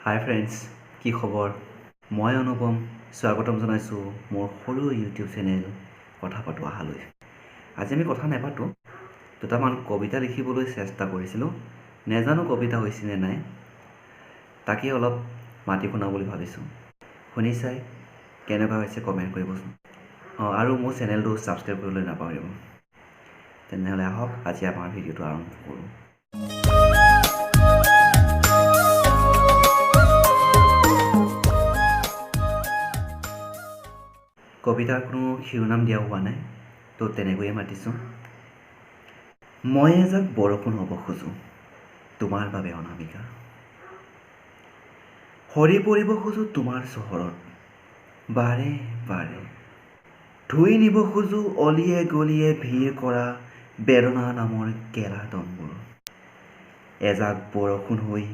হাই friends, কি খবৰ? মই অনুপম, স্বাগতম জনাইছোঁ মোৰ সৰু ইউটিউব চেনেল কথা পাতোঁ আহালৈ। আজি আমি কথা নাপাতোঁ, দুটামান কবিতা লিখিবলৈ চেষ্টা কৰিছিলোঁ। নেজানো কবিতা হৈছেনে নাই, তাকেই অলপ মাতি শুনাওঁ বুলি ভাবিছোঁ। শুনি চাই কেনেকুৱা হৈছে কমেণ্ট কৰিবচোন। অঁ, আৰু মোৰ চেনেলটো ছাবস্ক্ৰাইব কৰিবলৈ নাপাহৰিব। তেনেহ'লে আহক, আজি আমাৰ ভিডিঅ'টো আৰম্ভ কৰোঁ। কবিতাৰ কোনো শিৰোনাম দিয়া হোৱা নাই, তো তেনেকৈয়ে মাতিছোঁ। মই এজাক বৰষুণ হ'ব খোজোঁ তোমাৰ বাবে অনামিকা, সৰি পৰিব খোজোঁ তোমাৰ চহৰত বাৰে বাৰে, ধুই নিব খোজোঁ অলিয়ে গলিয়ে ভিৰ কৰা বেদনা নামৰ গেলা দমবোৰ। এজাক বৰষুণ হৈ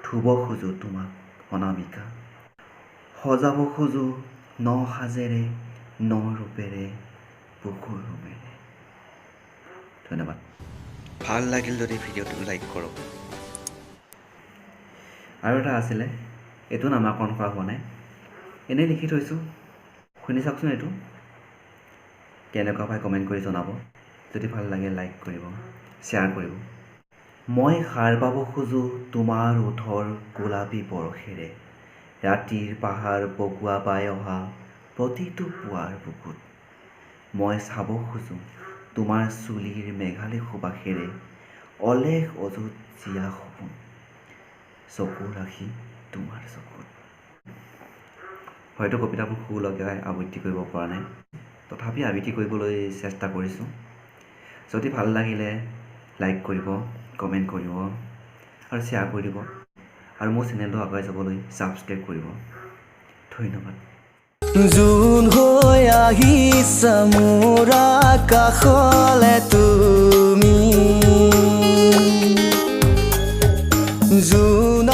ধুব খোজোঁ তোমাক অনামিকা, সজাব খোজোঁ ন সাজেৰে, ন ৰূপেৰে, বুকুৰ ৰোমেৰে। ধন্যবাদ। ভাল লাগিল যদি ভিডিঅ'টো লাইক কৰক। আৰু এটা আছিলে, এইটো নামাকৰণ কৰা হোৱা নাই, এনেই লিখি থৈছোঁ। শুনি চাওকচোন এইটো কেনেকুৱা পায়, কমেণ্ট কৰি জনাব। যদি ভাল লাগে লাইক কৰিব, শ্বেয়াৰ কৰিব। মই সাৰ পাব খোজোঁ তোমাৰ ওঁঠৰ গোলাপী পৰশেৰে, ৰাতিৰ পাহাৰ বগোৱা বাই অহা প্ৰতিটো পুৱাৰ বুকুত। মই চাব খোজোঁ তোমাৰ চুলিৰ মেঘালী সুবাসেৰে অলেখ অযুত জীয়া সপোন, চকু ৰাখি তোমাৰ চকুত। হয়তো কবিতাবোৰ সুৰ লগাই আবৃত্তি কৰিব পৰা নাই, তথাপি আবৃত্তি কৰিবলৈ চেষ্টা কৰিছোঁ। যদি ভাল লাগিলে লাইক কৰিব, কমেণ্ট কৰিব আৰু শ্বেয়াৰ কৰি দিব, আৰু মোৰ চেনেলটো আগুৱাই যাবলৈ ছাবস্ক্ৰাইব কৰিব। ধন্যবাদ। জোন হৈ আহিছা মোৰ আকাশলে তুমি, জোন।